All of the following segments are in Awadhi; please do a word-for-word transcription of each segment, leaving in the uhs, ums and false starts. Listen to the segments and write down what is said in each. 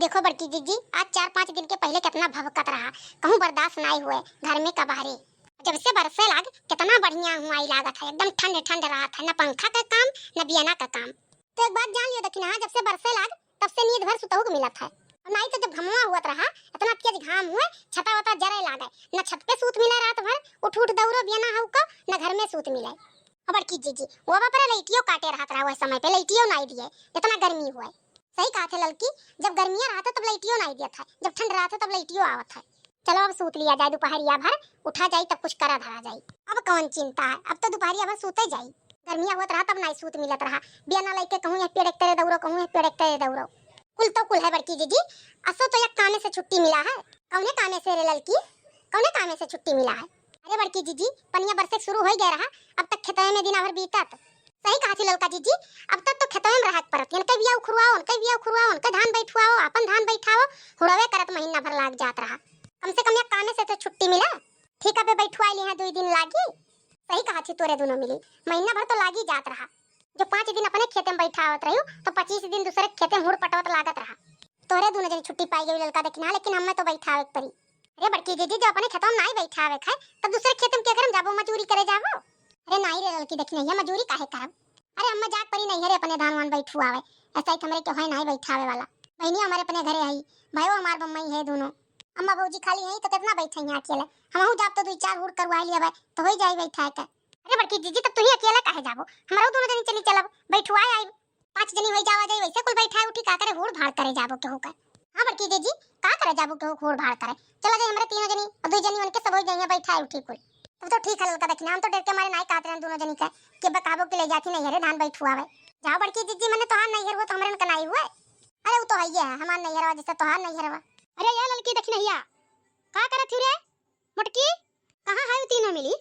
देखो बड़की जीजी, आज चार पाँच दिन के पहिले केतना भभकत रहा, कहूँ बर्दाश्त नाई हुए, घर में का बाहरे। जब से बरसे लाग, केतना बढ़िया हुआई लागत है, एकदम ठंड ठंड रहत है, न पंखा का काम, न बियना का काम। तो एक बात जान लियो दखिनहा, जब से बरसे लाग, तब से नींद भर सुतहु के मिलत है। और नाई तो जब घमवा हुअत रहा, इतना तेज घाम हुए, छता वता जरे लागे, न छत पे सूत मिले रात भर, उठ उठ दौड़ो बियना हउ को, न घर में सूत मिले। और बड़की जीजी, वो बाप रे, लइटियो काटे रहत रहा वह समय पे, लइटियो नाई दिए, इतना गर्मी हुए। सही कहा थे ललकी, जब गर्मिया रहत है तब लइटियो नाई दियत है, जब ठंड रहत है तब लइटियो आवत है। चलो अब सूत लिया जाए, दोपहरिया भर उठा जाई तब कुछ करा धरा जाई। अब कौन चिंता है, अब तो दोपहरिया भर सूते जाई। गर्मिया होत रहा तब नाई सूत मिलत रहा, बियना लइके कहूँ यह पेड़ एक तेरे दौड़ो, कहूँ यह पेड़ एक तेरे दौड़ो। कुल तो कुल है बड़की जीजी, असो तो एक कामे से छुट्टी मिला है। कौने कामे से रे ललकी, कौने कामे से छुट्टी मिला है? अरे बड़की जीजी, पनिया बरसे के शुरू होइ गए रहा, अब तक खेतवे में दिना भर बीतत। सही कहा थी ललका जीजी, अब तक तो खेतवे में रहा के परत, इनके बिया उखुरवाओ, उनके बिया उखुरवाओ, उनके धान बैठुआओ, आपन धान बैठाओ, हुड़वे करत महीना भर लाग जात रहा। कम से कम एक कामे से तो छुट्टी मिला, ठीक है, पे बैठुआ ली है, दुई दिन लागी। सही कहा थी तोरे दोनों मिली, महीना भर तो लागी जात रहा। जो पाँच दिन अपने खेते में बैठावत रही, तो पच्चीस दिन दूसरे खेते में हुड़ पटवत लागत रहा। तोरे दोनों जनी छुट्टी पाई गई ललका दखिनहा, लेकिन हमें तो बैठावे के पड़ी। अरे बड़की जीजी, जो अपने खेतवा में नाई बैठावे खाए, तब दूसरे खेत में केकरे में जाबो, मजूरी करे जाबो? अरे नाई रे ललकी दखिनहा, मजूरी काहे करब? अरे अम्मा जाके परी नहीं है रे अपने धान वान बैठुआवे, ऐसा ही हमरे के होए नाई बैठावे वाला। बहनिया हमारे अपने घरे आई, भाइयों हमार बम्मई है दोनों। अम्मा भौजी खाली हैं तो कितना बैठे हैं अकेले, हमहू जाब तो दुई चार हुड़ करवाई लेबे तो हो जाई बैठाए के। अरे बड़की जीजी, तब तू ही अकेले काहे जाबो, हमरो दोनों जनी चली चलब, बैठुआए आई। पाँच जनी होई जावा जाई, वैसे कुल बैठाए उठी का करे, हुड़ भाड़ करे जाबो केहू का। हाँ बड़की जीजी, का करे जाबो केहू हुड़ भाड़ करे? चला जाई हमरे तीनों जनी, और दुई जनी उनके सब होई जाइए बैठाए उठी कुल। तब तो ठीक है ललका दखिनहा, हम तो डर के मारे नाई कहत रहन दोनों जनी का, कि बकाबो के ले जाती नहीं है रे धान बैठुआवे। जाओ बड़की जीजी, मने तोहार नैहर हुआ तो हमरे का नाई हुआ। अरे वो तो है ही है, हमार नैहर हुआ जैसे तोहार नैहर हुआ। अरे ये ललकी दखिनहिया, का करत ही रे? मोटकी, कहाँ है उ तीनों मिली?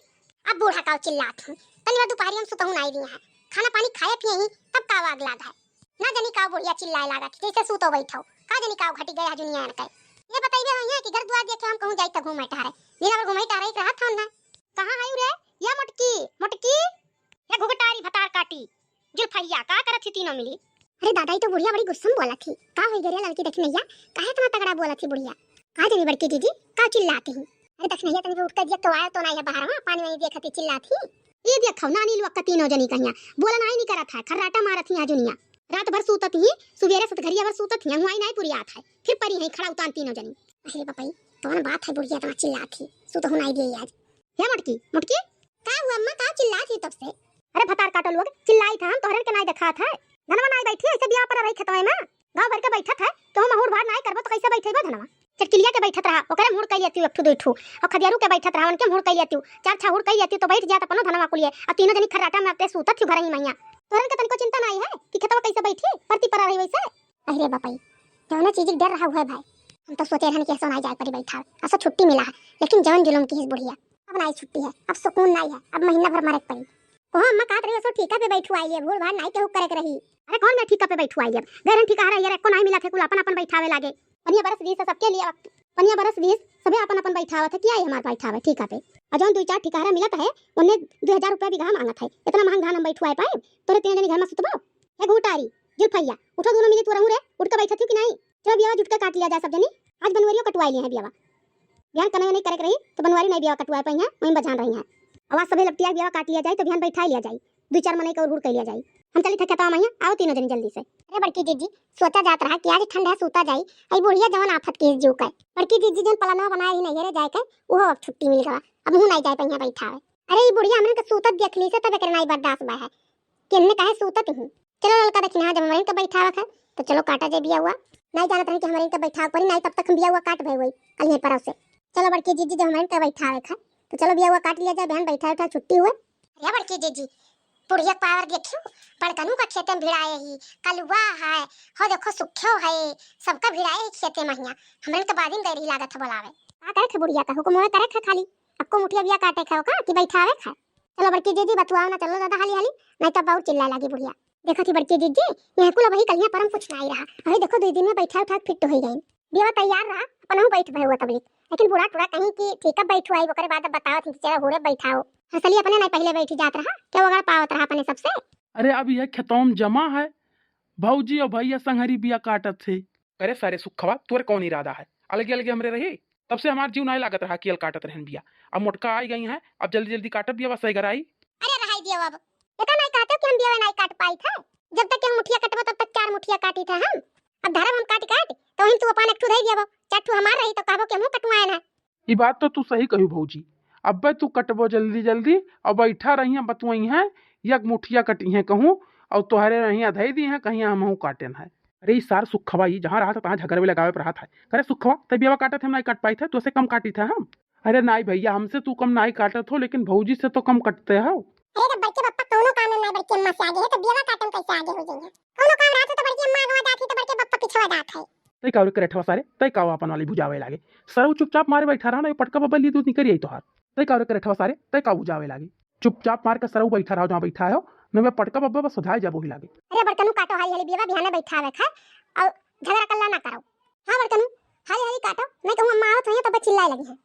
अब बूढ़ा काव चिल्लात हूँ, तनी बा दोपहरिया में सुतहु नाई दिया है, खाना पानी खाए पिए ही तब काव आग लाग है। ना जानी काव बुढ़िया चिल्लाए लागत, जैसे सूतो बैठो, का जानी काव घटी गया है दुनिया के। ये बताइबे भैया कि घर दुआर देखे हम कहूँ जाई त घूमे टहरे, दिन भर घूमे टहरे के रहत हन ना। कहाँ है रे? या मोटकी, मोटकी, या घुघटारी भतार काटी, जुल्फैया, का करत ही तीनों मिली? अरे दादा, ई तो बुढ़िया बड़ी गुस्सा में बोलत ही। का होई गे रे ललकी दखिनहिया? काहे इतना तगड़ा बोलत ही बुढ़िया? का जानी बड़की जीजी, का चिल्लात ही? अरे दखिनहिया, तनी उठ के दिया तो आया तो ना है बाहर में, पानी वानी देखत ही चिल्लात ही। ये देखो ना नीलू अक्का तीनों जनी कहिया बोला नाई नहीं करत है, खर्राटा मारत ही आज दुनिया। रात भर सूतत ही, सुबेरे सतघरिया भर सूतत ही, हुआई नाई पुरियात है, फिर परी है खड़ा उतान तीनों जनी। अरे बापा, कौन बात है बुढ़िया इतना चिल्लात ही? सूतहु नाई दिए आज। हे मोटकी, मोटकी, का हुआ अम्मा, का चिल्लात ही तब से? अरे भतार काटो लोग, चिल्लाई था हम, तोहरे के नाई देखात है। धनवा नाई बैठी, ऐसे बिया पर रही खेतवे में। गाँव भर के बैठत है, केहू में हुड़ भाड़ नाई करबो तो कैसे बैठेबो धनवा? चटकिलिया के बैठत रहा, ओकरे मुड़ कई लेती एक ठू दुई ठू। और खदियारू के बैठत रहा, उनके मुड़ कई लेती। चार छह हुड़ कई लेती तो बैठ जात अपनो धनवा कुलिए। अब तीनों जनी खर्राटा में अपने सूतत ही घर ही मैया। तोहरे के तनिको चिंता नाई है कि खेतवा कैसे बैठी, परती परा रही वैसे। अरे बापई, जौना चीज के डर रहा हुआ है भाई। हम तो सोचे रहन कि ऐसा ना जाए परी बैठा, ऐसा छुट्टी मिला है, लेकिन जौन जुलुम की इस बुढ़िया, अब नाई छुट्टी है, अब सुकून नाई है, अब महीना भर मरे के पड़ी। ओहो अम्मा, कहत रही ऐसा ठीका पे बैठू आई है, भूड़ भाड़ नाई केहू करे के रही। अरे कौन मैं ठीका पे बैठू आई है? गैरन ठीका हरा यार, एको नाई मिला थे, कुल अपन अपन बैठावे लागे। पनिया बरस दीस सबके लिए, पनिया बरस दीस सभे अपन अपन बैठावत है, किया है हमार बैठावे ठीका पे? और जौन दुई चार ठीका हरा मिलत है, उन्हें दो हजार रुपया बीघा मांगत है, इतना महंग धान हम बैठुआए पाए? तोरे तीन जनी घर में सुतबो? हे घुटारी, जुल्फैया, उठो दोनों मिली, तू रहू रे, उठ के बैठत ही कि नाई? चलो बियावा जुट के काट लिया जाए सब जनी। आज बनवरियो कटवाई लिए हैं बियावा। बिहान कनवे नहीं करे के रही तो बनवारी नहीं बियावा कटवाए पाई हैं, वहीं बजान रही हैं। आवाज सभे लपटिया बियावा काट लिया जाए तो बिहान बैठा लिया जाए, दो चार मनई का और हुड़ कर लिया जाए। हम चली थे खेतवा में, आओ तीनों जनी जल्दी से। अरे बड़की जीजी, सोचा जात रहा कि आज ठंड है सूता जाई, आई बुढ़िया जवन आफत के जो का। बड़की जीजी जन पलनवा बनाए ही नहीं रे जाए के, वो अब छुट्टी मिल गवा, अब हूँ नहीं जाए पाई बैठा है। अरे ई बुढ़िया हमन के सूतत देख ली से तब एकरे नहीं बर्दाश्त बा है। कि इनने काहे सूतत ही? चलो ललका दखिनहा, जब हमरे के बैठावे खा, तो चलो काटा जाए बियावा। नहीं जानत रहे कि हमरे के बैठावे पड़ी, नहीं तब तक हम बियावा काट भय हुई कल यहीं पर से। चलो बड़की जीजी, जब हमरे के बैठावे खा, तो चलो बियावा काट लिया जाए, बहन बैठा उठा छुट्टी हुए। अरे बड़की जीजी, बुढ़िया पावर देखियो, बड़कनू का खेते में भिड़ाए ही, कलुआ है, हो देखो सुख्यो है, सबका भिड़ाए ही खेते में हिया। हमरे के बादिन गैरी लागत है बोलावे। का करे थे बुढ़िया का हुक्म करे खा खाली, अक्को मुठिया बिया काटे खा का कि बैठावे खा? चलो बड़की जीजी बतुआओ ना, चलो दादा हाली हाली, नहीं तो बहुत चिल्लाए लागी बुढ़िया। देखा थी बड़की जीजी, यह कुल वही कलिया परम कुछ नहीं रहा। अरे देखो, दो दिन में बैठा उठा फिट हो गई। बियावा तैयार रहा, अपनहु बैठ भय हुआ तबली। लेकिन बूढ़ा टूढ़ा कहीं कि ठीक है बैठू आई, ओकरे बाद अब बताओ थी, चलो हुड़े बैठाओ। हंसली अपने नहीं पहले बैठी जात रहा, क्या वगड़ पावत रहा अपने सबसे? अरे अब यह खेतौम जमा है, भौजी और भैया संघरी बिया काटत थे। अरे सारे सुखवा, तोरे कौन इरादा है? अलगे अलगे हमरे रही। तब से हमार जीव नाय लागत रहा कि अल काटत रहन बिया। अब मोटका आई गई है, अब जल्दी जल्दी काटब बिया, बस घर आई। अरे रहाई दियो अब। एका नाय कहते कि हम बिया नाय काट पाई थे। जब तक हम मुठिया कटबो, तब तक चार मुठिया काटी थे हम। अब धरब हम काट काट, तो वहीं तू अपन एक ठू धई दियो, चार ठू हमार रही, तो कहबो कि हमहू कटवाए ना। ई बात तो तू सही कहू भौजी। अब्बे तू कटबो जल्दी जल्दी, और बैठा रही हैं, बतुआई हैं, एक मुठिया कटी हैं कहूँ, और तोहरे रही अधई दी हैं, कहीं हमहू काटेन है। अरे ई सार सुखवा, ई जहाँ रहत है, तहाँ झगड़वे लगावे पर रहत है। करे सुखवा, तै बियावा काटत हम नाई काट पाई थे, तोसे कम काटी थे हम। अरे नाई भैया, हमसे तू कम नाई काटत हो, लेकिन भौजी से तो कम कटते हो। अरे तो बड़के पप्पा कौनो काम में नाई, बड़की अम्मा से आगे है, तो बियावा काटे में कैसे आगे हो जाएंगे? कौनो काम रहत है तो बड़की अम्मा आगे जाती, तो बड़के पप्पा पीछे जात है। तै का रे करेठवा सारे, तै का अपन वाली भुजावे लागे? सरऊ चुपचाप मारे बैठा रहा ना, ये पटका बब्बा ली दूध निकल आई तोहार। तै का रे करेठवा सारे, तै का भुजावे लागे? चुपचाप मार के सरऊ बैठा रहो जहाँ बैठा हो, न मैं पटका बब्बा बस सुधाए जाबो ही लागे। अरे बड़कनू काटो हाली हाली बियावा, बिहाने बैठावे खा, और झगड़ा कल्ला ना करो। हाँ बड़कनू, हाली हाली काटो, नहीं कहूँ अम्मा आवत होइए तब चिल्लाए लगी है।